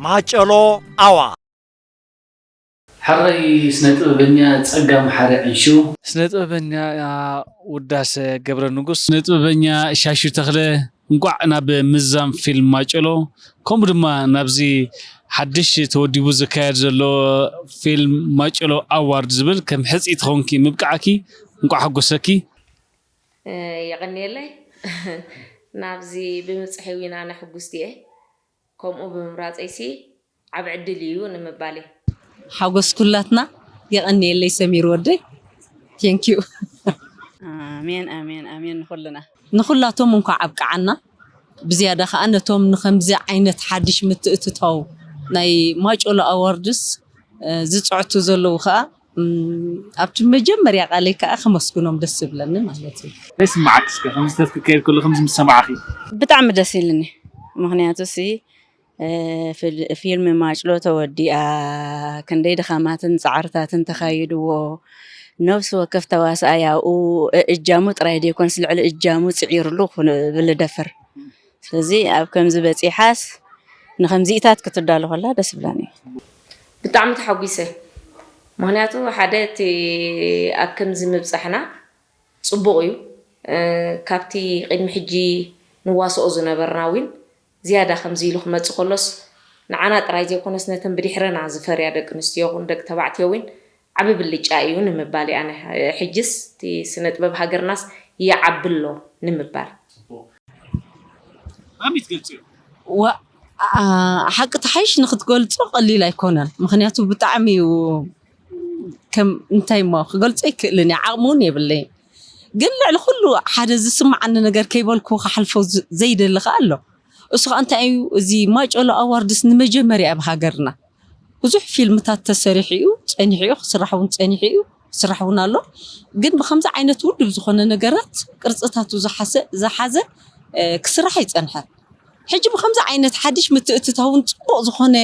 ማጨሎ ኣዋ። ሕራይ ስነ ጥበበኛ ጸጋም ሓረ ዕንሹ። ስነ ጥበበኛ ውዳሰ ገብረ ንጉስ፣ ስነ ጥበበኛ ሻሹ ተኽለ፣ እንቋዕ ናብ ምዛም ፊልም ማጨሎ ከምኡ ድማ ናብዚ ሓድሽ ተወዲቡ ዝካየድ ዘሎ ፊልም ማጨሎ ኣዋርድ ዝብል ከም ሕጽይቲ ኾንኪ ምብቃዕኪ እንቋዕ ሓጎሰኪ። የቐንየለይ። ናብዚ ብምብፅሐይ እውን ኣነ ሕጉስቲ እየ። ከምኡ ብምምራፀይሲ ዓብ ዕድል እዩ ንምባል እየ። ሓጎስ ኩላትና። የቐንየለይ ሰሚር ወደይ። Thank you። ኣሜን ኣሜን ኣሜን ንኹልና። ንኹላቶም እንኳዕ ኣብቅዓና። ብዝያዳ ከዓ ነቶም ንከምዚ ዓይነት ሓድሽ ምትእትታው ናይ ማጨሎ ኣዋርድስ ዝፅዕቱ ዘለዉ ከዓ ኣብቲ መጀመርያ ቃለይ ከዓ ከመስግኖም ደስ ዝብለኒ ማለት እዩ። እንታይ ስምዓክ እስከ ከምዚ ተትክከይድ ከሎ ከምዚ ምስ ሰማዕኺ? ብጣዕሚ ደስ ኢልኒ። ምክንያቱ ሲ ፊልሚ ማጭሎ ተወዲኣ ክንደይ ድኻማትን ፃዕርታትን ተኻይድዎ ነብሲ ወከፍ ተዋሳኣይ ኣብኡ እእጃሙ ጥራይ ዘይኮንስ ልዕሊ እጃሙ ፅዒርሉ ክብል ደፍር። ስለዚ ኣብ ከምዚ በፂሓስ ንከምዚኢታት ክትዳሎ ከላ ደስ ብላኒ። ብጣዕሚ ተሓጒሰ። ምክንያቱ ሓደ እቲ ኣብ ከምዚ ምብፃሕና ፅቡቕ እዩ። ካብቲ ቅድሚ ሕጂ ንዋስኦ ዝነበርና እውን ዝያዳ ከምዚ ኢሉ ክመፅእ ከሎስ ንዓና ጥራይ ዘይኮነስ ነተን ብድሕረና ዝፈርያ ደቂ ኣንስትዮ ይኹን ደቂ ተባዕትዮ እውን ዓቢ ብልጫ እዩ ንምባል እየ ኣነ። ሕጅስ እቲ ስነ ጥበብ ሃገርናስ ይዓቢ ኣሎ ንምባል። ኣሚት ገልጽ እዩ። ሓቂ ተሓይሽ ንክትገልጾ ቀሊል ኣይኮነን። ምክንያቱ ብጣዕሚ እዩ ከም እንታይ እሞ ክገልጾ ይክእልን እየ፣ ዓቕሚ እውን የብለይን። ግን ልዕሊ ኩሉ ሓደ ዝስምዓኒ ነገር ከይበልኩ ክሓልፎ ዘይደሊ ከኣ ኣሎ። እሱ ከዓ እንታይ እዩ፣ እዚ ማጨሎ ኣዋርድስ ንመጀመርያ ኣብ ሃገርና ብዙሕ ፊልምታት ተሰሪሑ እዩ፣ ጸኒሑ እዩ፣ ክስራሕ እውን ጸኒሑ እዩ፣ ክስራሕ እውን ኣሎ። ግን ብከምዚ ዓይነት ውድብ ዝኾነ ነገራት ቅርፅታቱ ዝሓዘ ክስራሕ ኣይጸንሐን። ሕጂ ብከምዚ ዓይነት ሓድሽ ምትእትታውን ፅቡቕ ዝኾነ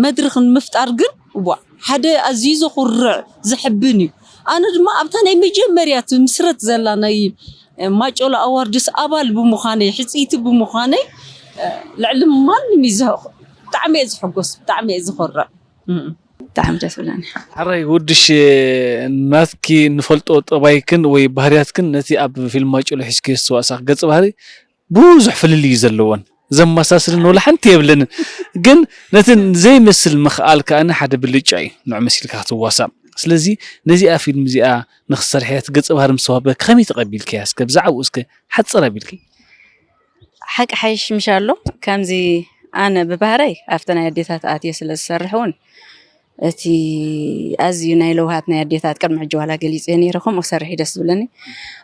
መድረኽ ንምፍጣር ግን ዋ ሓደ ኣዝዩ ዘኹርዕ ዘሕብን እዩ። ኣነ ድማ ኣብታ ናይ መጀመርያ ትምስረት ዘላ ናይ ማጨሎ ኣዋርድስ ኣባል ብምዃነይ ሕፅይቲ ብምዃነይ ልዕሊ ማንም እዩ ብጣዕሚ እየ ዝሕጎስ ብጣዕሚ እየ ዝኮርዕ። ብጣዕሚ ደስ ብለኒ። ሕራይ ውድሽ ናትኪ ንፈልጦ ጠባይክን ወይ ባህርያትክን ነቲ ኣብ ፊልም ማጨሎ ሒዝኪ ዝተዋእሳኺ ገጸ ባህሪ ብዙሕ ፍልልይ እዩ ዘለወን። ዘመሳስልን ወላ ሓንቲ የብለንን። ግን ነቲ ዘይመስል ምኽኣል ከኣ ሓደ ብልጫ እዩ ንዑ መሲልካ ክትዋሳእ። ስለዚ ነዚኣ ፊልም እዚኣ ንክትሰርሕያ እቲ ገጸ ባህሪ ምስ ተዋህበኪ ከመይ ተቐቢልክያ? እስከ ብዛዕባኡ እስከ ሓጽር ኣቢልኪ። ሓቂ ሓይሽ ምሽ ኣሎ ከምዚ ኣነ ብባህረይ ኣብቲ ናይ ኣዴታት ኣትየ ስለ ዝሰርሕ እውን እቲ ኣዝዩ ናይ ለውሃት ናይ ኣዴታት ቅድሚ ሕጂ ዋላ ገሊፀ ነይረ ከምኡ ክሰርሕ እዩ ደስ ዝብለኒ።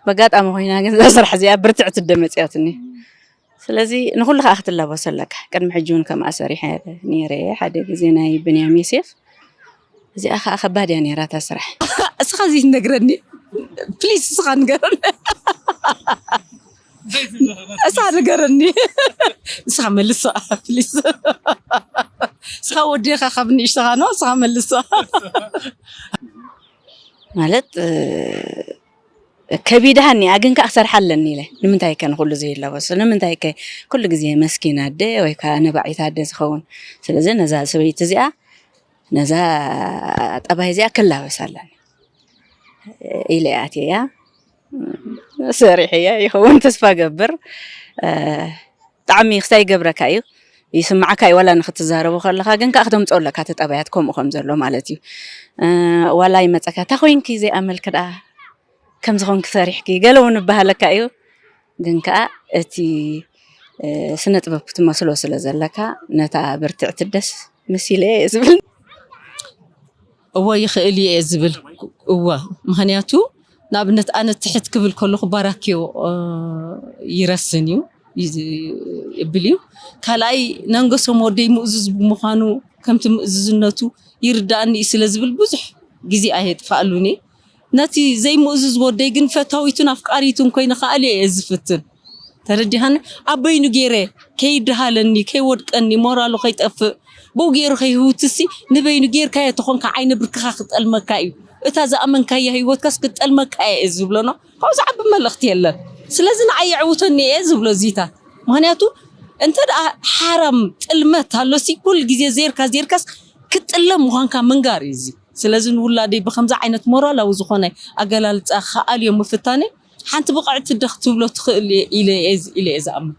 በጋጣሚ ኮይና ግን እዛ ስራሕ እዚኣ ብርትዕቲ እደ መፅያትኒ። ስለዚ ንኩሉ ከዓ ክትላበሶ ኣለካ። ቅድሚ ሕጂ እውን ከምኣ ሰሪሐ ነይረ ሓደ ግዜ ናይ ብንያም ዮሴፍ እዚኣ ከዓ ከባድ እያ ነይራ እታ ስራሕ። እስኻ ዘይትነግረኒ ፕሊስ እስኻ ንገረኒ። እስኻ ንገረኒ እስኻ መልሶ ፕሊስ። እስኻ ወዲኻ ካብ ንእሽተኻ ነው እስኻ መልሶ። ማለት ከቢድሃኒ እያ ግን ከዓ ክሰርሓ ኣለኒ ኢለ ንምንታይ ከ ንኩሉ ዘይላበሶ ንምንታይ ከ ኩሉ ግዜ መስኪን ኣደ ወይ ከዓ ነባዒት ኣደ ዝኸውን ስለዚ ነዛ ሰበይቲ እዚኣ ነዛ ጠባይ እዚኣ ክላበስ ኣለኒ ኢለ እያ ኣትየያ ሰሪሐያ ይኸውን ተስፋ ገብር ብጣዕሚ ክስታይ ይገብረካ እዩ ይስምዓካ እዩ ዋላ ንክትዛረቦ ከለካ ግን ከዓ ክተምፅኦ ኣለካ እቲ ጠባያት ከምኡ ከም ዘሎ ማለት እዩ ዋላ ይመፀካ እታ ኮይንኪ ዘይኣመልኪ ደኣ ከምዚ ኮንኪ ሰሪሕኪ ገለ እውን ይበሃለካ እዩ ግን ከዓ እቲ ስነ ጥበብ ክትመስሎ ስለ ዘለካ ነታ ብርትዕቲ ደስ መሲለ እየ ዝብል እወ ይኽእል እየ ዝብል እወ ምክንያቱ ንኣብነት ኣነ ትሕት ክብል ከለኹ ባራክዮ ይረስን እዩ ይብል እዩ ካልኣይ ነንገሶም ወደይ ምእዙዝ ብምዃኑ ከምቲ ምእዝዝነቱ ይርዳእኒ እዩ ስለ ዝብል ብዙሕ ግዜ ኣየጥፋእሉን እየ ነቲ ዘይምእዙዝ ወደይ ግን ፈታዊቱን ኣፍቃሪቱን ኮይነ ከኣልዮ እየ ዝፍትን ተረዲሃኒ ኣብ በይኑ ገይረ ከይደሃለኒ ከይወድቀኒ ሞራሉ ከይጠፍእ ብኡ ገይሩ ከይህውትሲ ንበይኑ ገይርካዮ ተኾንካ ዓይነ ብርክኻ ክጠልመካ እዩ እታ ዝኣመንካያ ህይወትካስ ክጠልመካ እየ ዝብለኖ ካብኡ ዝዓቢ መልእኽቲ የለን ስለዚ ንዓይ የዕውተኒ እየ ዝብሎ እዚታት ምክንያቱ እንተ ደኣ ሓራም ጥልመት ኣሎሲ፣ ኩሉ ግዜ ዜርካ ዜርካስ ክትጥለም ምዃንካ ምንጋር እዩ እዚ። ስለዚ ንውላደይ ብኸምዚ ዓይነት ሞራላዊ ዝኾነ ኣገላልጻ ክኣልዮ ምፍታነይ፣ ሓንቲ ብቕዕቲ ደኽ ትብሎ ትኽእል እየ ኢለ እየ ዝ-፣ ኢለ እየ ዝኣምን።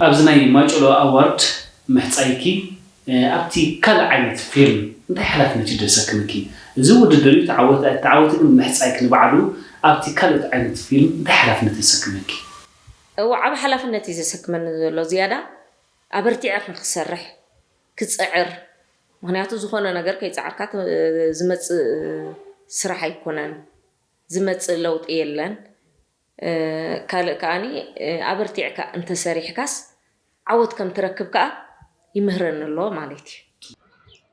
ኣብዚ ናይ ማጨሎ ኣዋርድ ምሕጻይኪ፣ እ፣ ኣብቲ ካልእ ዓይነት ፊልም እንታይ ሓላፍነት እዩ ዘሰክመኪ? እዚ ውድድር እዩ፣ ተዓወተ ኣይተዓወተ ግን ምሕጻይኪ ንባዕሉ ኣብቲ ካልኦት ዓይነት ፊልም እንታይ ሓላፍነት የሰክመኪ? እዎ፣ ዓቢ ሓላፍነት እዩ ዘሰክመኒ ዘሎ። ዝያዳ ኣበርቲዐ ክሰርሕ፣ ክጽዕር። ምኽንያቱ ዝኾነ ነገር ከይጸዓርካ ት-፣ ዝመጽእ ስራሕ ኣይኮነን። ዝመጽእ ለውጢ የለን። እ፣ ካልእ ከኣኒ፣ እ፣ ኣበርቲዕካ እንተሰሪሕካስ ዓወት ከም ትረክብ ከኣ ይምህረኒ ኣሎ ማለት እዩ።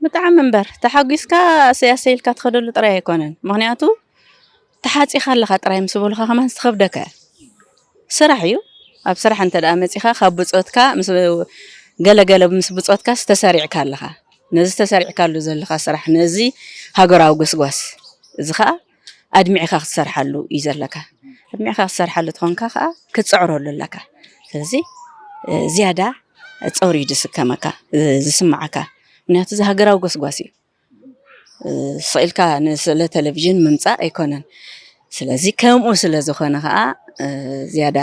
ብጣዕሚ እምበር፣ ተሓጒስካ ሰያሰይ ኢልካ ትኸደሉ ጥራይ ኣይኮነን። ምኽንያቱ፣ ተሓጺኻ ኣለኻ ጥራይ ምስ በሉኻ ከማን ዝኸብደካ እያ። ስራሕ እዩ። ኣብ ስራሕ እንተ ደኣ መጺኻ፣ ካብ ብጾትካ ምስ፣ ገለ ገለ ምስ ብጾትካ ዝተሰሪዕካ ኣለኻ። ነዚ ተሰሪዕካሉ ዘለኻ ስራሕ፣ ነዚ ሃገራዊ ጎስጓስ፣ እዚ ኸኣ ኣድሚዕካ ክትሰርሓሉ እዩ ዘለካ። ኣድሚዕካ ክትሰርሓሉ ተኾንካ ኸኣ ክትጽዕረሉ ኣለካ። ስለዚ፣ እ፣ ዝያዳ ጸውሪ እዩ ዝስከመካ፣ እ፣ ዝስምዓካ። ምኽንያቱ እዚ ሃገራዊ ጎስጓስ እዩ። እ፣ ስቕ ኢልካ ንስእለ ቴሌቪዥን ምምጻእ ኣይኮነን። ስለዚ ከምኡ ስለ ዝኾነ ኸኣ፣ እ፣ ዝያዳ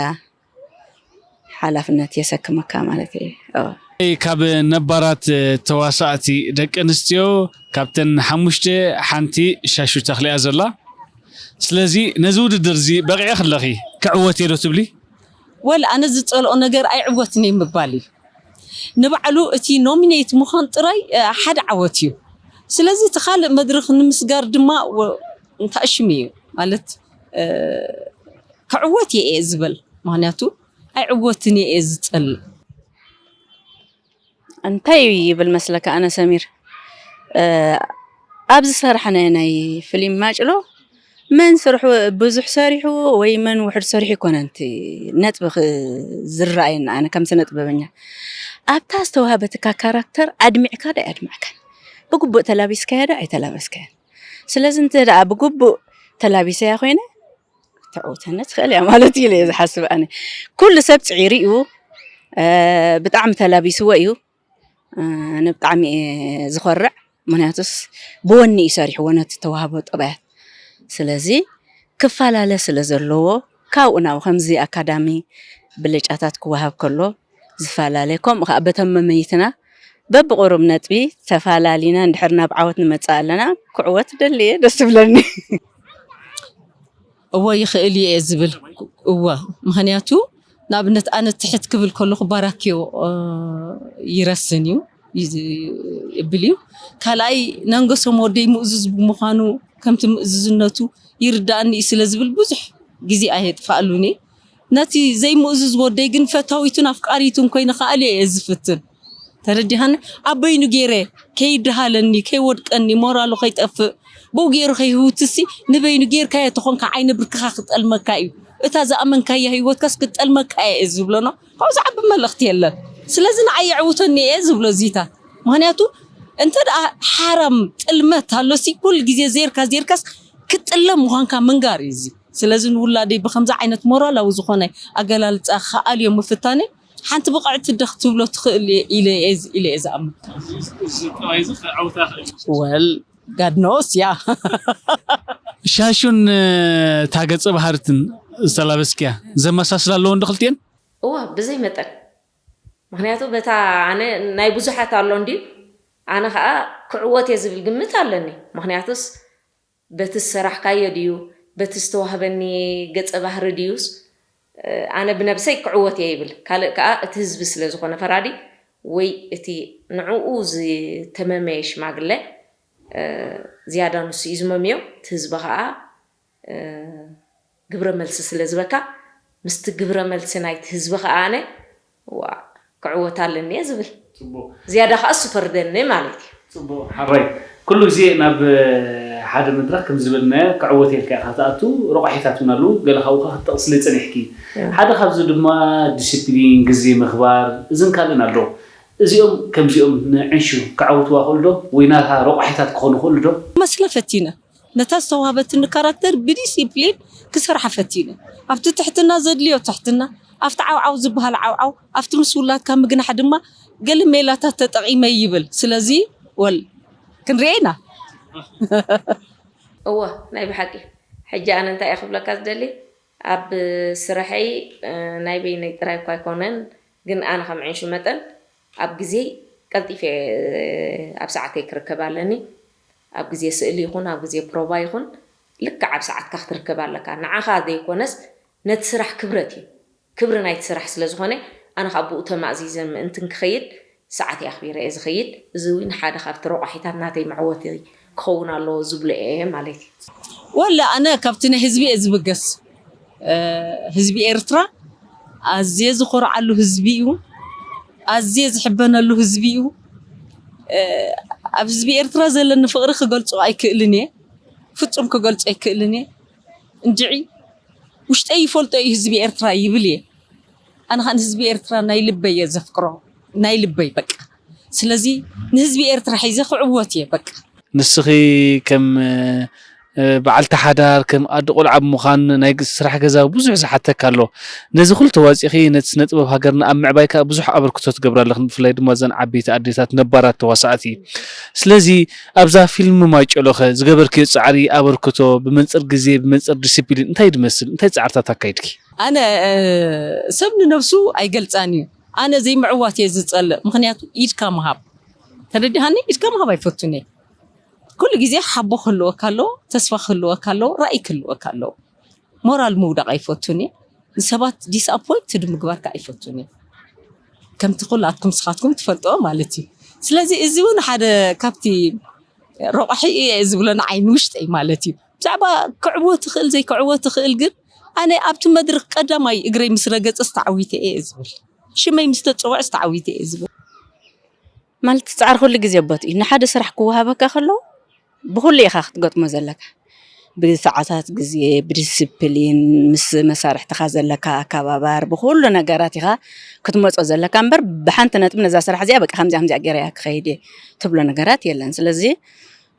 ሓላፍነት የሰክመካ ማለት እዩ። እወ። ካብ ነባራት ተዋሳእቲ ደቂ ኣንስትዮ ካብተን ሓሙሽተ ሓንቲ ሻሹ ተኽሊኣ ዘላ። ስለዚ ነዚ ውድድር እዚ በቒዐ ከለኺ ክዕወት እየ ዶ ትብሊ? ወል ኣነ ዝጸልኦ ነገር ኣይዕወትን እየ ምባል እዩ። ንባዕሉ እቲ ኖሚኔት ምዃን ጥራይ፣ እ፣ ሓደ ዓወት እዩ። ስለዚ እቲ ካልእ መድረኽ ንምስጋር ድማ ወ-፣ እንታእሽም እዩ ማለት፣ እ፣ ክዕወት እየ እየ ዝብል። ምኽንያቱ ኣይዕወትን እየ እየ ዝጸልእ። እንታይ ይብል መስለካ ኣነ ሰሚር? እ፣ ኣብ ዝሰርሐናዮ ናይ ፍሊም ማጭሎ መን ስርሑ ብዙሕ ሰሪሑ ወይ መን ውሑድ ሰሪሑ ይኮነን እቲ ነጥቢ ክ-፣ ዝረኣየና ኣነ ከም ስነ ጥበበኛ። ኣብታ ዝተዋህበትካ ካራክተር ኣድሚዕካ ዶ ኣይኣድማዕካን? ብግቡእ ተላቢስካያ ዶ ኣይተላበስካያን? ስለዚ እንተ ደኣ ብግቡእ ተላቢሰያ ኮይነ፣ ክትዕውተኒ ትኽእል እያ ማለት እዩ ኢለ እየ ዝሓስብ ኣነ። ኩሉ ሰብ ጽዒሩ እዩ፣ እ፣ ብጣዕሚ ተላቢስዎ እዩ። እ፣ ኣነ ብጣዕሚ እየ ዝኾርዕ። ምኽንያቱስ ብወኒ እዩ ሰሪሕዎ ነቲ ተዋህቦ ጠባያት። ስለዚ ክፈላለ ስለ ዘለዎ ካብኡ ናብኡ ከምዚ ኣካዳሚ ብልጫታት ክወሃብ ከሎ ዝፈላለ፣ ከምኡ ከዓ በቶም መመይትና በብቁሩብ ነጥቢ ተፋላሊና እንድሕር ናብ ዓወት ንመጽእ ኣለና። ክዕወት ደሊ እየ፣ ደስ ትብለኒ። እወ ይኽእል እየ ዝብል። እወ፣ ምኽንያቱ ንኣብነት ኣነ ትሕት ክብል ከለኹ ባራክዮ፣ እ፣ ይረስን እዩ፣ ይዝ-፣ ይብል እዩ። ካልኣይ ነንገሶም ወደይ ምእዙዝ ብምዃኑ ከምቲ ምእዙዝነቱ ይርዳእኒ እዩ ስለ ዝብል ብዙሕ ግዜ ኣየጥፋኣሉን እየ። ነቲ ዘይምእዙዝ ወደይ ግን ፈታዊቱን ኣፍቃሪቱን ኮይነ ክኣልዮ እየ ዝፍትን። ተረዲኻኒ? ኣብ በይኑ ገይረ ከይደሃለኒ፣ ከይወድቀኒ፣ ሞራሉ ከይጠፍእ፣ ብኡ ገይሩ ከይህውትሲ ንበይኑ ጌርካዮ ተኾንካ ዓይነ ብርክኻ ክጠልመካ እዩ። እታ ዝኣመንካያ ህይወትካስ ክጠልመካ እየ ዝብሎ ነው። ካብኡ ዝዓቢ መልእኽቲ የለን። ስለዚ ንዓይ የዕውተኒ እየ ዝብሎ እዚታት። ምኽንያቱ እንተ ደኣ ሓራም ጥልመት ኣሎሲ ኩሉ ግዜ ዜርካ ዜርካስ ክትጥለም ምዃንካ ምንጋር እዩ እዚ። ስለዚ ንውላደይ ብኸምዚ ዓይነት ሞራላዊ ዝኾነ ኣገላልጻ ክኣልዮ ምፍታነይ ሓንቲ ብቕዕቲ ደኽ ትብሎ ትኽእል እየ ኢለ እየ ዝ-፣ ኢለ እየ ዝኣምን። እዚ ጠባይ እዚ ክዕውታ ይኽእል እዩ። ወል ጋድ ኖስ ያ። ሻሹን፣ እ፣ እታ ገጸ ባህርትን ዝተላበስክያ ዘመሳስላ ኣለዎ እንዶ ክልቲኤን? እዋ፣ ብዘይ መጠን። ምኽንያቱ በታ ኣነ ናይ ብዙሓት ኣሎ እንድዩ፣ ኣነ ኸኣ ክዕወት እየ ዝብል ግምት ኣለኒ። ምኽንያቱስ በቲ ዝሰራሕካዮ ድዩ፣ በቲ ዝተዋህበኒ ገጸ ባህሪ ድዩስ፣ እ፣ ኣነ ብነብሰይ ክዕወት እየ ይብል። ካልእ ከኣ እቲ ህዝቢ ስለ ዝኾነ ፈራዲ፣ ወይ እቲ ንዕኡ ዝተመመየ ሽማግለ፣ እ፣ ዝያዳ ንሱ እዩ ዝመምዮ። እቲ ህዝቢ ከኣ፣ እ፣ ግብረ መልሲ ስለ ዝበካ፣ ምስቲ ግብረ መልሲ ናይቲ ህዝቢ ከኣ ኣነ፣ ዋ፣ ክዕወት ኣለኒ እየ ዝብል። ጽቡቕ። ዝያዳ ከኣ እሱ ፈርደኒ ማለት እዩ። ጽቡቕ፣ ሓራይ። ኩሉ ግዜ ናብ፣ እ፣ ሓደ መድረኽ ከም ዝበልናዮ ክዕወት ኢልካ ኢኻ ትኣቱ፣ ረቋሒታት እውን ኣለዉ፣ ገለ ካብኡ ከኣ ክትጠቕስለይ ጸኒሕኪ። እም። ሓደ ካብዚ ድማ ዲሲፕሊን፣ ግዜ ምኽባር፣ እዝን ካልእን ኣሎ። እዚኦም ከምዚኦም ንዕንሹ ክዓውትዋ ይኽእሉ ዶ? ወይ ናታ ረቋሒታት ክኾኑ ይኽእሉ ዶ? መስለ ፈቲነ። ነታ ዝተዋህበትኒ ካራክተር ብዲሲፕሊን ክሰርሓ ፈቲነ። ኣብቲ ትሕትና ዘድልዮ ትሕትና፣ ኣብቲ ዓውዓው ዝበሃል ዓውዓው፣ ኣብቲ ምስ ውላድካ ምግናሕ ድማ ገለ ሜላታት ተጠቒመ ይብል። ስለዚ ወል ክንሪኤ ኢና። እወ፣ ናይ ብሓቂ። ሕጂ ኣነ እንታይ እየ ክብለካ ዝደሊ፣ ኣብ ስራሐይ፣ እ፣ ናይ በይነይ ጥራይ እኳ ኣይኮነን፣ ግን ኣነ ከም ዕንሹ መጠን ኣብ ግዜ ቀልጢፈ፣ እ፣ ኣብ ሰዓተይ ክርከብ ኣለኒ። ኣብ ግዜ ስእሊ ይኹን ኣብ ግዜ ፕሮቫ ይኹን ልክዕ ኣብ ሰዓትካ ክትርከብ ኣለካ። ንዓኻ ዘይኮነስ ነቲ ስራሕ ክብረት እዩ። ክብሪ ናይቲ ስራሕ ስለ ዝኾነ ኣነ ካብ ብኡ ተማእዚዘ ምእንቲ ንክኸይድ ሰዓተይ ኣኽቢረ እየ ዝኸይድ። እዚ እውን ሓደ ካብቲ ረቋሒታት ናተይ መዕወቲ ክኸውን ኣለዎ ዝብሎ እየ ማለት እዩ። ወላ ኣነ ካብቲ ናይ ህዝቢ እየ ዝብገስ። እ፣ ህዝቢ ኤርትራ ኣዝየ ዝኾርዓሉ ህዝቢ እዩ። ኣዝየ ዝሕበነሉ ህዝቢ እዩ። እ፣ ኣብ ህዝቢ ኤርትራ ዘለኒ ፍቕሪ ክገልጾ ኣይክእልን እየ። ፍጹም ክገልጾ ኣይክእልን እየ። እንድዒ ውሽጠይ ይፈልጦ እዩ ህዝቢ ኤርትራ ይብል እየ። ኣነ ኸኣ ንህዝቢ ኤርትራ ናይ ልበይ እየ ዘፍቅሮ። ናይ ልበይ በቃ። ስለዚ ንህዝቢ ኤርትራ ሒዘ ክዕወት እየ በቃ። ንስኺ ከም በዓልቲ ሓዳር፣ ከም ኣደ ቆልዓ ብምዃን ናይ ስራሕ ገዛ ብዙሕ ዝሓተካ ኣሎ። ነዚ ኩሉ ተዋፂእኺ ነቲ ስነ ጥበብ ሃገርና ኣብ ምዕባይ ከዓ ብዙሕ ኣበርክቶ ትገብሪ ኣለኽን፣ ብፍላይ ድማ እዘን ዓበይቲ ኣዴታት ነባራት ተዋሳእቲ። ስለዚ ኣብዛ ፊልም ማይጨሎኸ ዝገበርክዮ ፃዕሪ፣ ኣበርክቶ፣ ብመንፅር ግዜ፣ ብመንፅር ዲሲፕሊን እንታይ ድመስል? እንታይ ፃዕርታት ኣካይድኪ? ኣነ ሰብ ንነብሱ ኣይገልፃን እዩ። ኣነ ዘይምዕዋት እየ ዝፀልእ። ምክንያቱ ኢድካ ምሃብ ተረዲሃኒ፣ ኢድካ ምሃብ ኣይፈቱን እየ። ኩሉ ግዜ ሓቦ ክህልወካ ኣለዎ፣ ተስፋ ክህልወካ ኣለዎ፣ ራእይ ክህልወካ ኣለዎ። ሞራል ምውዳቕ ኣይፈቱን እየ። ንሰባት ዲስኣፖይንትድ ምግባር ከዓ ኣይፈቱን እየ። ከምቲ ኩላትኩም ስኻትኩም ትፈልጥዎ ማለት እዩ። ስለዚ እዚ እውን ሓደ ካብቲ ረቋሒ እየ ዝብሎ ንዓይ ንውሽጠይ ማለት እዩ። ብዛዕባ ክዕወት ትኽእል ዘይክዕወት ትኽእል ግን ኣነ ኣብቲ መድረኽ ቀዳማይ እግረይ ምስ ረገጸስ ተዓዊተ እየ ዝብል። ሽመይ ምስ ተጸውዐስ ተዓዊተ እየ ዝብል። ማለት ፃዕሪ ኩሉ ግዜ ቦት እዩ። ንሓደ ስራሕ ክወሃበካ ከሎ ብኩሉ ኢኻ ክትገጥሞ ዘለካ። ብሰዓታት ግዜ፣ ብዲስፕሊን፣ ምስ መሳርሕትኻ ዘለካ ኣከባባር፣ ብኩሉ ነገራት ኢኻ ክትመፆ ዘለካ እምበር ብሓንቲ ነጥብ ነዛ ስራሕ እዚኣ በቃ ከምዚኣ ከምዚኣ ገይረያ ክኸይድ እየ ትብሎ ነገራት የለን። ስለዚ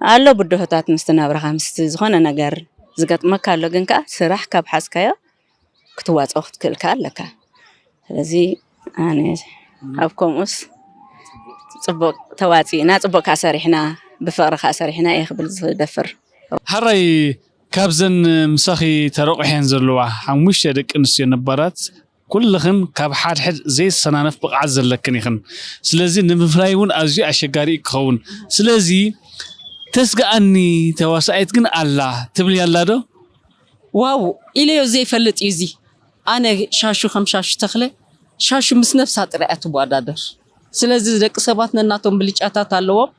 ኣሎ ብድሆታት ምስቲ ናብራኻ ምስቲ ዝኾነ ነገር ዝገጥመካ ኣሎ፣ ግን ከዓ ስራሕ ካብ ሓዝካዮ ክትዋፅኦ ክትክእል ከዓ ኣለካ። ስለዚ ኣነ ኣብ ከምኡስ ፅቡቅ ተዋፂእና፣ ፅቡቅ ከዓ ሰሪሕና፣ ብፍቅሪ ከዓ ሰሪሕና እየ ክብል ዝደፍር። ሕራይ ካብዘን ምሳኺ ተረቑሐን ዘለዋ ሓሙሽተ ደቂ ኣንስትዮ ነባራት ኩልኽን ካብ ሓድሕድ ዘይሰናነፍ ብቕዓት ዘለክን ኢኽን። ስለዚ ንምፍላይ እውን ኣዝዩ ኣሸጋሪ እዩ ክኸውን። ስለዚ ተስግኣኒ ተዋሳኢት ግን ኣላ ትብልያ ኣላ ዶ? ዋው ኢለዮ ዘይፈልጥ እዩ እዚ። ኣነ ሻሹ ከም ሻሹ ተኽለ ሻሹ ምስ ነብሳ ጥራይ እያ ትወዳደር። ስለዚ ደቂ ሰባት ነናቶም ብልጫታት ኣለዎም።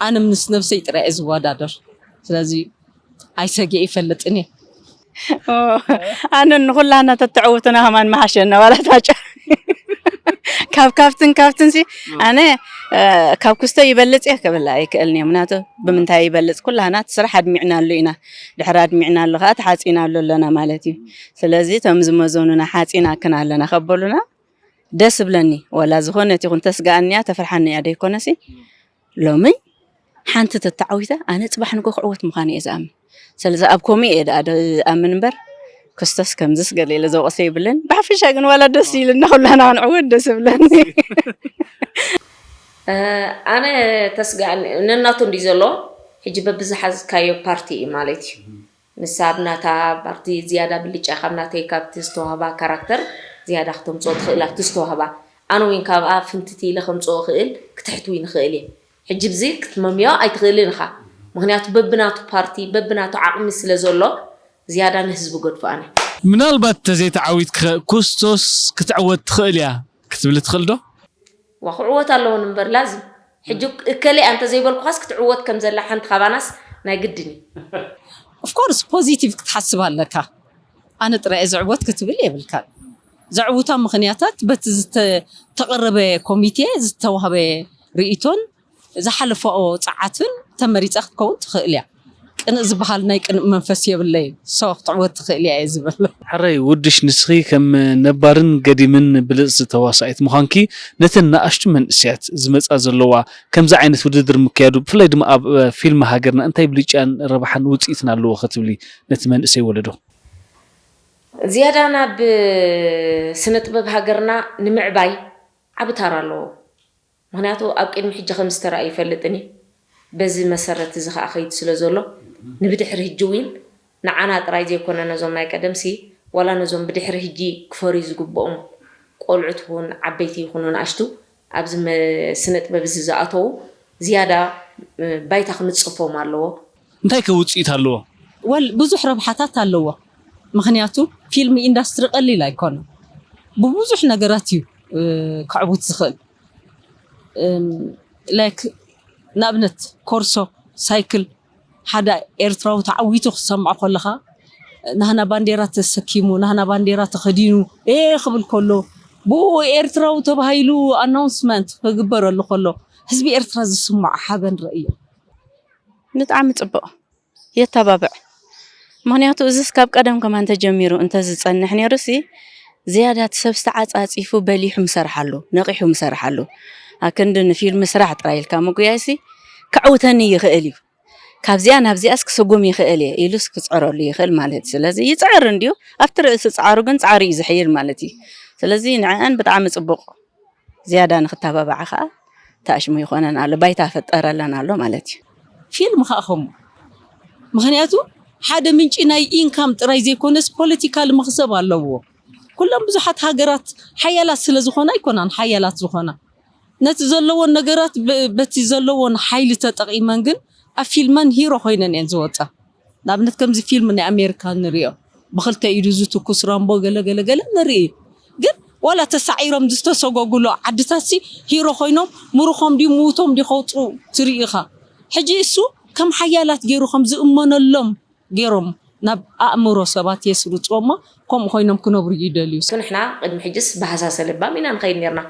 ኣነ ምስ ነብሰይ ጥራይ እየ ዝወዳደር። ስለዚ ኣይሰጊኤ ይፈልጥን እየ። ኣነ ንኩላና ተተዕውትና ከማን መሓሸና ዋላ ታጫ ካብ ካብትን ካብትን ሲ ኣነ ካብ ክስቶ ይበልፅ እየ ክብል ኣይክእልን እየ። ምክንያቱ ብምንታይ ይበልፅ? ኩላህና እቲ ስራሕ ኣድሚዕናሉ ኢና። ድሕሪ ኣድሚዕናሉ ከዓ ተሓፂናሉ ኣለና ማለት እዩ። ስለዚ እቶም ዝመዘኑና ሓፂናክን ኣለና ከበሉና ደስ እብለኒ። ዋላ ዝኾነት ይኹን ተስግኣኒ እያ፣ ተፍርሓኒ እያ ደይኮነሲ ሎሚ ሓንቲ ተተዓዊተ ኣነ ፅባሕ ንጎ ክዕወት ምዃነ እየ ዝኣምን። ስለዚ ኣብ ከምኡ እየ ደኣ ዝኣምን እምበር ክስቶስ ከምዝስ ገለ ኢለ ዘውቕሶ የብለይን። ብሓፈሻ ግን ዋላ ደስ ኢልና ኩላና ክንዕወት ደስ እብለኒ። ኣነ ተስግኣኒ ነናቱ እንድዩ ዘሎ። ሕጂ በብዝሓዝካዮ ፓርቲ እዩ ማለት እዩ። ንሳ ኣብ ናታ ፓርቲ ዝያዳ ብልጫ ካብ ናተይ ካብቲ ዝተዋህባ ካራክተር ዝያዳ ክተምፅኦ ትኽእል ኣብቲ ዝተዋህባ። ኣነ እውን ካብኣ ፍንትት ኢለ ከምፅኦ እኽእል ክትሕትዊ ንኽእል እየ። ሕጂ ብዚ ክትመምዮ ኣይትኽእልን ኢኻ። ምኽንያቱ በብናቱ ፓርቲ በብናቱ ዓቕሚ ስለ ዘሎ ዝያዳ ንህዝቢ ገድፎ ኣነ። ምናልባት ተዘይተዓዊትኪኸ ኩስቶስ ክትዕወት ትኽእል እያ ክትብሊ ትኽእል ዶ? ዋ ክዕወት ኣለዎ እምበር ላዚም ሕጂ እከለ ኣንተ ዘይበልኩኻስ ክትዕወት ከም ዘላ ሓንቲ ካባናስ ናይ ግድን እዩ። ኦፍኮርስ ፖዚቲቭ ክትሓስብ ኣለካ። ኣነ ጥራይ እየ ዝዕወት ክትብል የብልካን። ዘዕውታ ምኽንያታት በቲ ዝተቐረበ ኮሚቴ ዝተዋህበ ርእይቶን ዝሓለፈኦ ጸዓትን ተመሪጻ ክትከውን ትኽእል እያ። ቅንእ ዝበሃል ናይ ቅንእ መንፈስ የብለይን። ሶ ክትዕወት ትኽእል እያ እየ ዝብል። ሕራይ ውድሽ ንስኺ ከም ነባርን ገዲምን ብልጽቲ ተዋሳኢት ምዃንኪ ነተን ንኣሽቱ መንእሰያት ዝመጻ ዘለዋ ከምዚ ዓይነት ውድድር ምክያዱ ብፍላይ ድማ ኣብ ፊልም ሃገርና እንታይ ብልጫን ረብሓን ውጽኢትን ኣለዎ ክትብሊ ነቲ መንእሰይ ወለዶ? ዝያዳ ናብ ስነ ጥበብ ሃገርና ንምዕባይ ዓቢ ታራ ኣለዎ። ምኽንያቱ ኣብ ቅድሚ ሕጂ ከም ዝተረኣየ ይፈልጥን እዩ። በዚ መሰረት እዚ ከኣ ከይዱ ስለ ዘሎ፣ ንብድሕሪ ሕጂ እውን ንዓና ጥራይ ዘይኮነ ነዞም ናይ ቀደምሲ፣ ዋላ ነዞም ብድሕሪ ሕጂ ክፈርዩ ዝግብኦም ቆልዑት ይኹን ዓበይቲ ይኹኑ ንኣሽቱ ኣብዚ መ-፣ ስነ ጥበብ እዚ ዝኣተዉ ዝያዳ፣ እ፣ ባይታ ክንጽፎም ኣለዎ። እንታይ ከ ውጽኢት ኣለዎ? ወል ብዙሕ ረብሓታት ኣለዎ። ምኽንያቱ ፊልም ኢንዳስትሪ ቀሊል ኣይኮነን። ብብዙሕ ነገራት እዩ፣ እ፣ ከዕውት ዝኽእል። እም፣ ላይክ ንኣብነት ኮርሶ ሳይክል ሓደ ኤርትራዊ ተዓዊቱ ክትሰምዖ ከለኻ ናህና ባንዴራ ተሰኪሙ ናህና ባንዴራ ተኸዲኑ ኤ ክብል ከሎ ብኡ ኤርትራዊ ተባሂሉ ኣናውንስመንት ክግበረሉ ከሎ ህዝቢ ኤርትራ ዝስምዖ ሓበን ርእዮ። ብጣዕሚ ፅቡቕ የተባብዕ። ምኽንያቱ እዚስ ካብ ቀደም ከማን ተጀሚሩ እንተዝፀንሕ ነይሩሲ ዝያዳ እቲ ሰብስ ተዓፃፂፉ በሊሑ ምሰርሓሉ ነቒሑ ምሰርሓሉ ኣክንዲ ንፊልም ስራሕ ጥራይ ኢልካ ምጉያይሲ ከዕውተኒ ይኽእል እዩ። ካብዚኣ ናብዚኣስ ክስጉም ይኽእል እየ ኢሉስ ክፅዕረሉ ይኽእል ማለት እዩ። ስለዚ ይፅዕር እንድዩ ኣብቲ ርእሲ ፃዕሩ ግን ፃዕሩ እዩ ዝሕይል ማለት እዩ። ስለዚ ንዕአን ብጣዕሚ ፅቡቕ ዝያዳ ንክተባብዓ ከዓ ተኣሽሙ ይኾነን ኣሎ ባይታ ፈጠረለን ኣሎ ማለት እዩ። ፊልም ከዓ ከምኡ ምኽንያቱ ሓደ ምንጪ ናይ ኢንካም ጥራይ ዘይኮነስ ፖለቲካል መኽሰብ ኣለዎ። ኩለን ብዙሓት ሃገራት ሓያላት ስለ ዝኾና ኣይኮናን ሓያላት ዝኾና ነቲ ዘለዎን ነገራት በ- በቲ ዘለዎን ሓይሊ ተጠቒመን ግን ኣብ ፊልመን ሂሮ ኮይነን እየን ዝወፃ። ንኣብነት ከምዚ ፊልም ናይ ኣሜሪካ ንሪኦ ብክልተ ኢዱ ዝትኩስ ራምቦ ገለ ገለ ገለ ንርኢ ግን ዋላ ተሳዒሮም ዝተሰጎጉሎ ዓድታትሲ ሂሮ ኮይኖም ምሩኾም ድዩ ምውቶም ድዩ ከውፅኡ ትርኢ ኢኻ። ሕጂ እሱ ከም ሓያላት ገይሩ ከም ዝእመነሎም ገይሮም ናብ ኣእምሮ ሰባት የስርፅዎ እሞ ከምኡ ኮይኖም ክነብሩ ይደልዩ። ንሕና ቅድሚ ሕጅስ ብሃሳሰ ለባም ኢና ንኸይድ ነርና።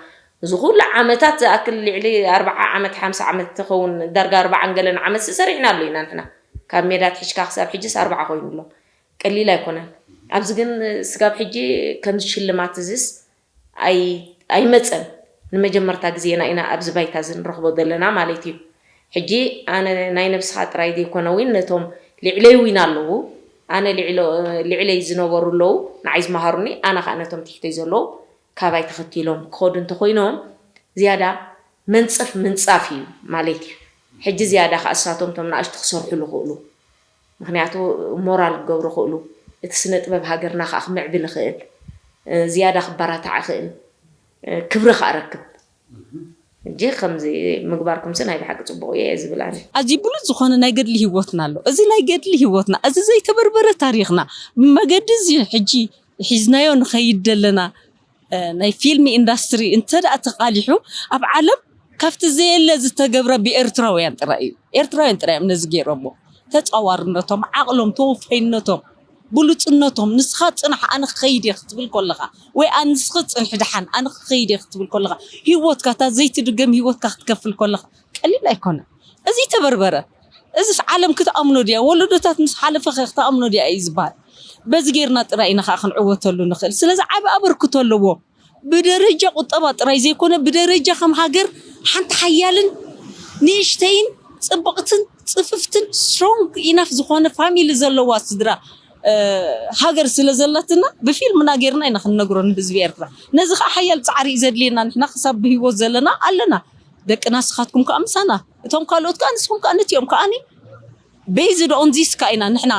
እዚ ኩሉ ዓመታት ዝኣክል ልዕሊ ኣርብዓ ዓመት ሓምሳ ዓመት ትኸውን ዳርጋ ኣርብዓን ገለን ዓመት ሰሪሕናሉ ኢና ንሕና። ካብ ሜዳ ኣትሒዝካ ክሳብ ሕጅስ ኣርብዓ ኮይኑ ኣሎ። ቀሊል ኣይኮነን። ኣብዚ ግን ስጋብ ሕጂ ከምዚ ሽልማት እዚስ ኣይ ኣይመጸን። ንመጀመርታ ግዜና ኢና ኣብዚ ባይታ እዚ ንረኽቦ ዘለና ማለት እዩ። ሕጂ ኣነ ናይ ነብስኻ ጥራይ ዘይኮነ ዊን ነቶም ልዕለይ ዊን ኣለዉ። ኣነ ልዕሎ ልዕለይ ዝነበሩ ኣለዉ ንዓይ ዝመሃሩኒ ኣነ ከኣ ነቶም ትሕተይ ዘለዉ ካባይ ተኸቲሎም ክኸዱ እንተኾይኖም ዝያዳ መንጸፍ ምንጻፍ እዩ ማለት እዩ። ሕጂ ዝያዳ ከኣ እሳቶም ቶም ንኣሽቱ ክሰርሑ ዝኽእሉ ምኽንያቱ ሞራል ክገብሩ ክእሉ እቲ ስነ ጥበብ ሃገርና ከዓ ክምዕብል ይኽእል ዝያዳ ክበራታዕ ይኽእል ክብሪ ከዓ ረክብ እጂ ከምዚ ምግባርኩምሲ ናይ ብሓቂ ፅቡቅ እየ ዝብል ኣነ ኣዝዩ ብሉፅ ዝኾነ ናይ ገድሊ ህይወትና ኣሎ። እዚ ናይ ገድሊ ህይወትና፣ እዚ ዘይተበርበረ ታሪኽና፣ ብመገዲ እዚ ሕጂ ሒዝናዮ ንኸይድ ዘለና ናይ ፊልም ኢንዳስትሪ እንተ ደኣ ተቓሊሑ ኣብ ዓለም ካብቲ ዘየለ ዝተገብረ ብኤርትራውያን ጥራይ እዩ። ኤርትራውያን ጥራይ እዮም ነዚ ገይሮሞ። ተጻዋርነቶም፣ ዓቕሎም፣ ተወፋይነቶም፣ ብሉጽነቶም ንስኻ ጽናሕ ኣነ ክኸይድ እየ ክትብል ከለኻ ወይ ኣንስኺ ጽንሒ ደሓን ኣነ ክኸይድ እየ ክትብል ከለኻ ህይወትካ እታ ዘይትድገም ህይወትካ ክትከፍል ከለኻ ቀሊል ኣይኮነን። እዚ ተበርበረ እዚስ ዓለም ክትኣምኖ ድያ ወለዶታት ምስ ሓለፈ ኸ ክትኣምኖ ድያ እዩ ዝበሃል። በዚ ጌርና ጥራይ ኢና ከዓ ክንዕወተሉ ንኽእል። ስለዚ ዓቢ ኣበርክቶ ኣለዎ። ብደረጃ ቁጠባ ጥራይ ዘይኮነ ብደረጃ ከም ሃገር ሓንቲ ሓያልን ንእሽተይን ጽብቕትን ጽፍፍትን ስትሮንግ ኢናፍ ዝኾነ ፋሚሊ ዘለዋ ስድራ ሃገር ስለ ዘለትና ብፊልምና ጌርና ኢና ክንነግሮ ንህዝቢ ኤርትራ። ነዚ ከዓ ሓያል ፃዕሪ እዩ ዘድልየና ንሕና ክሳብ ብህይወት ዘለና ኣለና። ደቅና ስኻትኩም ከዓ ምሳና እቶም ካልኦት ከዓ ንስኹም ከዓ ነቲኦም ከዓኒ ቤይዝድ ኦን ዚስ ከዓ ኢና ንሕና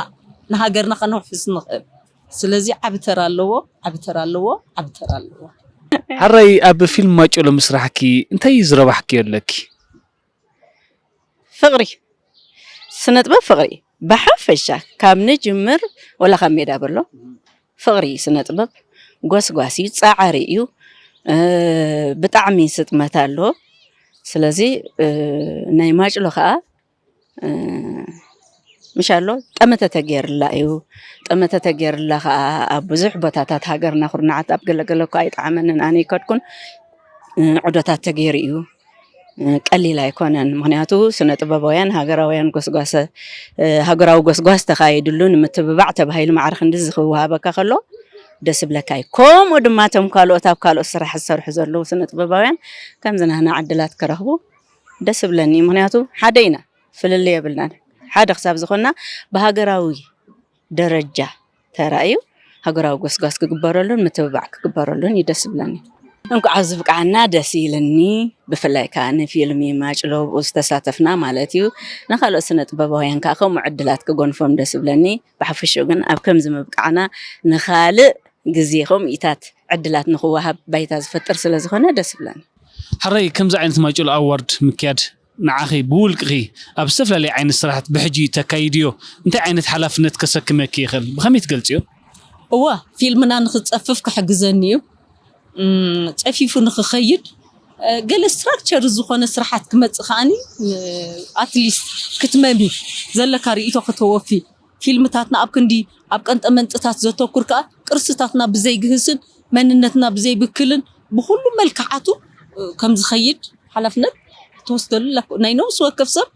ንሃገርና ከነውሕስ ንኽእል። ስለዚ ዓቢ ተራ ኣለዎ፣ ዓቢ ተራ ኣለዎ፣ ዓቢ ተራ ኣለዎ። ሓራይ ኣብ ፊልም ማጨሎ ምስራሕኪ እንታይ እዩ ዝረባሕክዮ ኣለኪ? ፍቕሪ ስነ ጥበብ ፍቕሪ ብሓፈሻ ካብ ንጅምር ወላ ካብ ሜዳ በሎ ፍቕሪ ስነ ጥበብ ጎስጓስ እዩ፣ ፃዓሪ እዩ፣ ብጣዕሚ ስጥመት ኣለዎ። ስለዚ ናይ ማጭሎ ከዓ ምሻሎ ጠመተ ተገይርላ እዩ። ጠመተ ተገይርላ ከዓ ኣብ ብዙሕ ቦታታት ሃገርና ኩርናዓት ኣብ ገለገለ እኳ ኣይጠዓመንን ኣነ ይከድኩን ዑደታት ተገይሩ እዩ። ቀሊል ኣይኮነን። ምኽንያቱ ስነ ጥበባውያን ሃገራውያን ጎስጓሰ ሃገራዊ ጎስጓስ ተኻይድሉ ንምትብባዕ ተባሂሉ ማዕረ ክንድዚ ክወሃበካ ከሎ ደስ ይብለካ እዩ። ከምኡ ድማ እቶም ካልኦት ኣብ ካልኦት ስራሕ ዝሰርሑ ዘለዉ ስነ ጥበባውያን ከምዚ ናህና ዕድላት ክረኽቡ ደስ ይብለኒ። ምኽንያቱ ሓደ ኢና፣ ፍልልይ የብልናን። ሓደ ክሳብ ዝኾንና ብሃገራዊ ደረጃ ተራእዩ ሃገራዊ ጎስጓስ ክግበረሉን ምትብባዕ ክግበረሉን እዩ ደስ ዝብለኒ። እንኳዕ ኣብዚ ብቅዓና ደስ ኢልኒ። ብፍላይ ከዓ ንፊልሚ ማጭሎ ብኡ ዝተሳተፍና ማለት እዩ። ንካልኦት ስነ ጥበባውያን ከዓ ከምኡ ዕድላት ክጎንፎም ደስ ዝብለኒ። ብሓፈሽኡ ግን ኣብ ከምዚ ምብቃዕና ንኻልእ ግዜ ከምኡታት ዕድላት ንክወሃብ ባይታ ዝፈጥር ስለ ዝኾነ ደስ ይብለኒ። ሕራይ ከምዚ ዓይነት ማጭሎ ኣዋርድ ምክያድ ንዓኺ ብውልቅኺ ኣብ ዝተፈላለየ ዓይነት ስራሓት ብሕጂ ተካይድዮ እንታይ ዓይነት ሓላፍነት ከሰክመኪ ይኽእል? ብኸመይ ትገልጽዮ? እወ፣ ፊልምና ንክጸፍፍ ክሕግዘኒ እዩ። እም፣ ጸፊፉ ንክኸይድ፣ እ፣ ገለ ስትራክቸር ዝኾነ ስራሓት ክመጽእ ከኣኒ፣ እ፣ ኣትሊስት ክትመሚ ዘለካ ርእይቶ ከተወፊ። ፊልምታትና ኣብ ክንዲ ኣብ ቀንጠመንጥታት ዘተኩር ከኣ ቅርስታትና ብዘይግህስን መንነትና ብዘይብክልን ብኹሉ መልክዓቱ፣ እ፣ ከም ዝኸይድ ሓላፍነት ትወስደሉ ኣለኩ። ናይ ነፍሲ ወከፍ ሰብ፣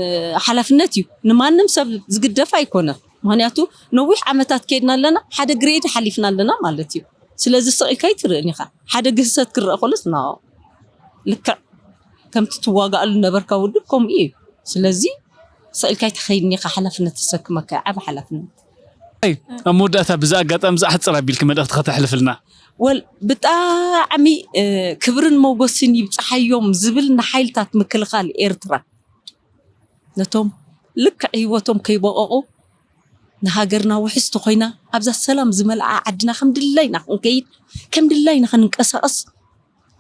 እ፣ ሓላፍነት እዩ። ንማንም ሰብ ዝግደፍ ኣይኮነ። ምኽንያቱ ነዊሕ ዓመታት ከይድና ኣለና፣ ሓደ ግሬድ ሓሊፍና ኣለና ማለት እዩ። ስለዚ ስቕ ኢልካ ኣይትርእን ኢኻ። ሓደ ግህሰት ክረአ ከሎስ፣ ኖ፣ ልክዕ ከምቲ ትዋጋኣሉ ነበርካ ውድብ ከምኡ እዩ። ስለዚ ስቕ ኢልካ ኣይትኸይድን ኢኻ፣ ሓላፍነት ተሰክመካ እዩ፣ ዓቢ ሓላፍነት። ኣይ፣ ኣብ መወዳእታ ብዚ ኣጋጣሚ እዚ ኣሕጽር ኣቢልኪ መልእኽቲ ከተሕልፍልና? ወል፣ ብጣዕሚ፣ እ፣ ክብርን ሞገስን ይብጽሓዮም ዝብል ንሓይልታት ምክልኻል ኤርትራ፣ ነቶም ልክዕ ህይወቶም ከይበቐቑ ንሃገርና ውሕስቲ ኮይና ኣብዛ ሰላም ዝመልኣ ዓድና ከም ድላይና ክንከይድ፣ ከም ድላይና ክንንቀሳቐስ፣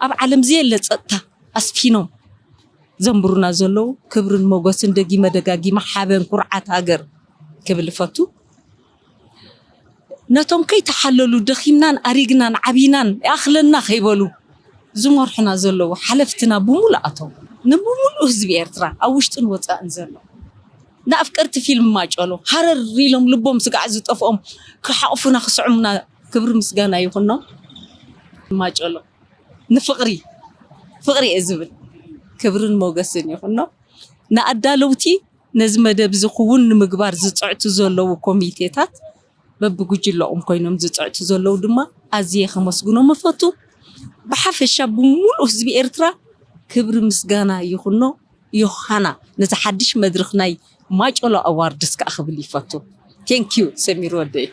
ኣብ ዓለም ዘየለ ጸጥታ ኣስፊኖም ዘንብሩና ዘለዉ ክብርን ሞገስን ደጊመ ደጋጊመ ሓበን ኩርዓት ሃገር ክብል እፈቱ። ነቶም ከይተሓለሉ ደኺምናን ኣሪግናን ዓቢናን ይኣኽለና ከይበሉ ዝመርሑና ዘለዉ ሓለፍትና ብምሉኣቶም፣ ንብምሉእ ህዝቢ ኤርትራ ኣብ ውሽጥን ወጻእን ዘሎ ንኣፍቀርቲ ፊልም ማጨሎ ሃረር ኢሎም ልቦም ስጋዕ ዝጠፍኦም ክሓቑፉና ክስዕሙና ክብሪ ምስጋና ይኹኖም። ማጨሎ ንፍቕሪ ፍቕሪ እየ ዝብል። ክብርን ሞገስን ይኹኖም። ንኣዳለውቲ ነዚ መደብ እዚ ክውን ንምግባር ዝጽዕቱ ዘለዉ ኮሚቴታት፣ በብጉጅለኦም ኮይኖም ዝጽዕቱ ዘለዉ ድማ ኣዝየ ከመስግኖም እፈቱ። ብሓፈሻ ብምሉእ ህዝቢ ኤርትራ ክብሪ ምስጋና ይኹኖ። ዮሃና ነዚ ሓድሽ መድረኽ ናይ ማጨሎ ኣዋርድስ ከኣ ክብል ይፈቱ። ቴንኪዩ ሰሚር ወደይ።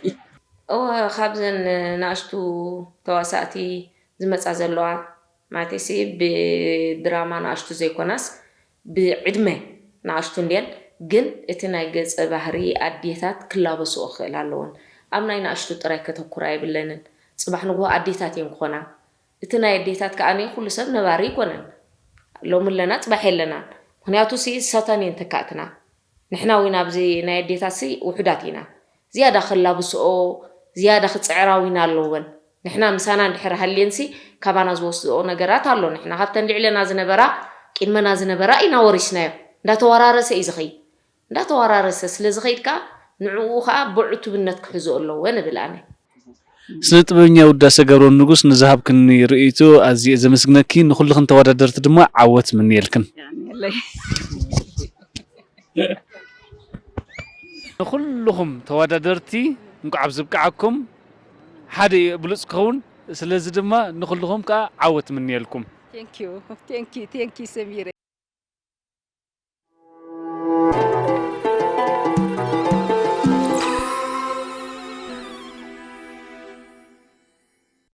እወ፣ ካብዘን ንኣሽቱ ተዋሳእቲ ዝመጻ ዘለዋ፣ ማለተይሲ ብድራማ ንኣሽቱ ዘይኮናስ ብዕድመ ንኣሽቱ እንድየን፣ ግን እቲ ናይ ገጸ ባህሪ ኣዴታት ክላበስኦ ክኽእል ኣለወን። ኣብ ናይ ንኣሽቱ ጥራይ ከተኩራ የብለንን። ጽባሕ ንግሆ ኣዴታት እየን ክኾና። እቲ ናይ ኣዴታት ከኣ ኩሉ ሰብ ነባሪ ኣይኮነን። ሎሚ ኣለና፣ ጽባሕ የለናን። ምኽንያቱ ሲ ሰተን እየን ተካእትና። ንሕና እውን ኣብዚ ናይ ኣዴታትሲ ውሑዳት ኢና። ዝያዳ ክላብስኦ፣ ዝያዳ ክጽዕራ እውን ኣለወን። ንሕና ምሳና እንድሕር ሃልየንሲ ካባና ዝወስድኦ ነገራት ኣሎ። ንሕና ካብተን ልዕለና ዝነበራ፣ ቅድመና ዝነበራ ኢና ወሪስናዮ። እንዳተወራረሰ እዩ ዝኸይድ። እንዳተወራረሰ ስለ ዝኸይድ ከኣ ንዕኡ ከኣ ብዕቱብነት ክሕዝኦ ኣለዎ ንብል ኣነ። ስነ ጥበበኛ ውዳሰ ገብረውን ንጉስ ንዝሃብክኒ ርእይቶ ኣዝየ ዘመስግነኪ፣ ንኹልኽን ተወዳደርቲ ድማ ዓወት ምንየልክን። ያኔ ለይ። ንኹልኹም ተወዳደርቲ እንኳዕ ኣብ ዝብቅዓኩም ሓደ እዩ ብሉጽ ክኸውን። ስለዚ ድማ ንኹልኹም ከኣ ዓወት ምንየልኩም። Thank you, thank you, thank you ሰሚረ።